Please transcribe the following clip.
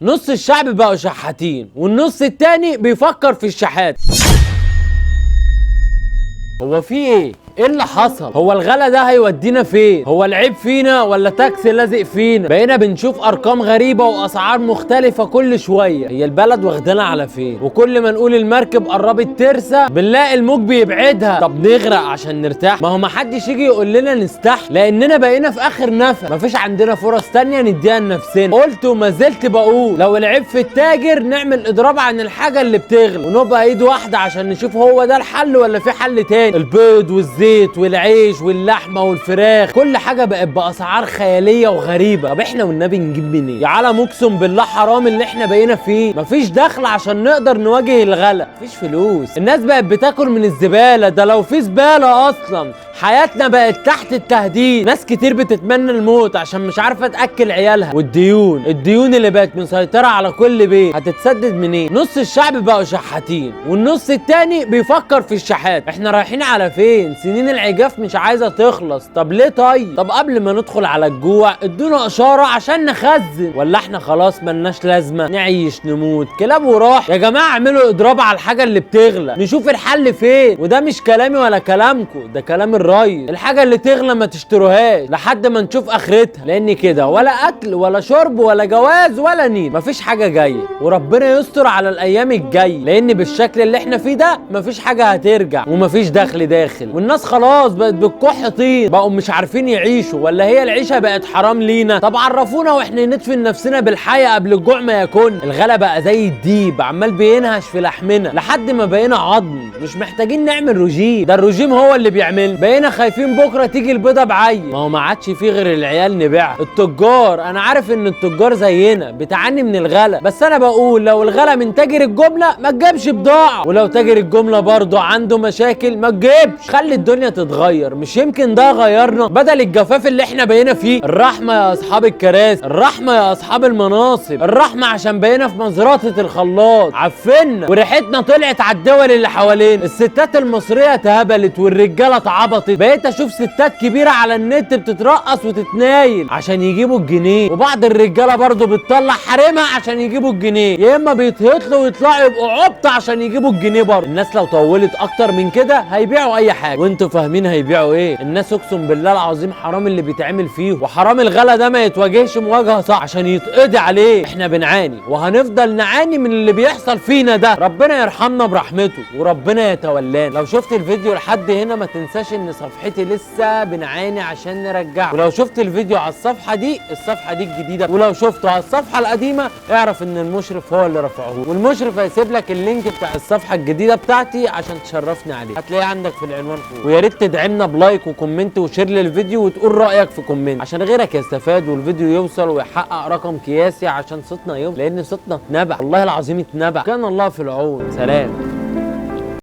نص الشعب بقوا شحاتين والنص التاني بيفكر في الشحات. هو في ايه؟ ايه اللي حصل؟ هو الغلا ده هيودينا فين؟ هو العيب فينا ولا تاكسي لازق فينا؟ بقينا بنشوف ارقام غريبة واسعار مختلفة كل شوية. هي البلد واخدانا على فين؟ وكل ما نقول المركب قربت ترسى بنلاقي الموج بيبعدها. طب نغرق عشان نرتاح؟ ما هو ما حدش يجي يقول لنا نستحي، لاننا بقينا في اخر نفق، مفيش عندنا فرص تانية نديها لنفسنا. قلت وما زلت بقول لو العيب في التاجر نعمل اضراب عن الحاجة اللي بتغلى ونبقى ايد واحدة عشان نشوف هو ده الحل ولا في حل تاني. البيض والزيت والعيش واللحمة والفراخ، كل حاجة بقت باسعار خيالية وغريبة. طب احنا والنبي نجيب منين؟ يا عالم اقسم بالله حرام اللي احنا بقينا فيه. مفيش دخل عشان نقدر نواجه الغلا، مفيش فلوس، الناس بقت بتاكل من الزبالة، ده لو في زبالة اصلا. حياتنا بقت تحت التهديد، ناس كتير بتتمنى الموت عشان مش عارفه تاكل عيالها. والديون، الديون اللي بقت مسيطرة على كل بيت، هتتسدد منين؟ نص الشعب بقوا شحاتين والنص التاني بيفكر في الشحات. احنا رايحين على فين؟ سنين العجاف مش عايزه تخلص. طب ليه؟ طيب طب قبل ما ندخل على الجوع ادونا اشارة عشان نخزن، ولا احنا خلاص ملناش لازمه نعيش نموت كلاب وراح؟ يا جماعة اعملوا اضراب على الحاجة اللي بتغلى، نشوف الحل فين. وده مش كلامي ولا كلامكم، ده كلام الريس. الحاجة اللي تغلى ما تشتروهاش لحد ما نشوف اخرتها، لان كده ولا اكل ولا شرب ولا جواز ولا نيل، مفيش حاجة جاية. وربنا يستر على الايام الجاية، لان بالشكل اللي احنا فيه ده مفيش حاجة هترجع ومفيش دخل داخل، والناس خلاص بقت بتكح طين، بقوا مش عارفين يعيشوا، ولا هي العيشة بقت حرام لينا؟ طب عرفونا واحنا ندفن نفسنا بالحياة قبل الجوع ما يكون. الغلا بقى زي الديب عمال بينهش في لحمنا لحد ما بقينا عظم، مش محتاجين نعمل رجيم، ده الرجيم هو اللي بيعمل. بقينا خايفين بكره تيجي البيضة بعيل، ما هو ما عادش فيه غير العيال نبيعها. التجار، انا عارف ان التجار زينا بتعاني من الغلا، بس انا بقول لو الغلا من تاجر الجملة ما تجيبش بضاعة، ولو تاجر الجملة برضه عنده مشاكل ما تجيبش. خلي الدنيا تتغير، مش يمكن ده غيرنا بدل الجفاف اللي احنا بقينا فيه. الرحمة يا اصحاب الكراسي، الرحمة يا اصحاب المناصب، الرحمة عشان بقينا في مزرطه الخلاط، عفنا وريحتنا طلعت على الدول اللي حوالينا. الستات المصرية اتهبلت والرجاله اتعبطت، بقيت اشوف ستات كبيرة على النت بتترقص وتتنايل عشان يجيبوا الجنيه، وبعض الرجالة برضه بتطلع حريمها عشان يجيبوا الجنيه، يا اما بيتهطلوا ويطلعوا يبقوا عبط عشان يجيبوا الجنيه برضه. الناس لو طولت اكتر من كده هيبيعوا اي حاجة، وانتوا فاهمين هيبيعوا ايه. الناس اقسم بالله العظيم حرام اللي بيتعمل فيه، وحرام الغلا ده ما يتواجهش مواجهة صح عشان يتقضي عليه. احنا بنعاني وهنفضل نعاني من اللي بيحصل فينا ده، ربنا يرحمنا برحمته وربنا يتولانا. لو شفت الفيديو لحد هنا ما تنساش ان صفحتي لسه بنعاني عشان نرجعه، ولو شفت الفيديو على الصفحة دي، الصفحة دي الجديدة، ولو شفته على الصفحة القديمة اعرف ان المشرف هو اللي رفعه، والمشرف هيسيب لك ال link بتاع الصفحة الجديدة بتاعتي عشان تشرفني عليه، هتلاقيه عندك في العنوان فوق. ويا ريت تدعمنا ب like و comment و share للفيديو وتقول رايك في comment عشان غيرك يستفاد والفيديو يوصل ويحقق رقم قياسي عشان صوتنا يوصل، لان صوتنا اتنبع والله العظيم اتنبع. كان الله في العون. سلام.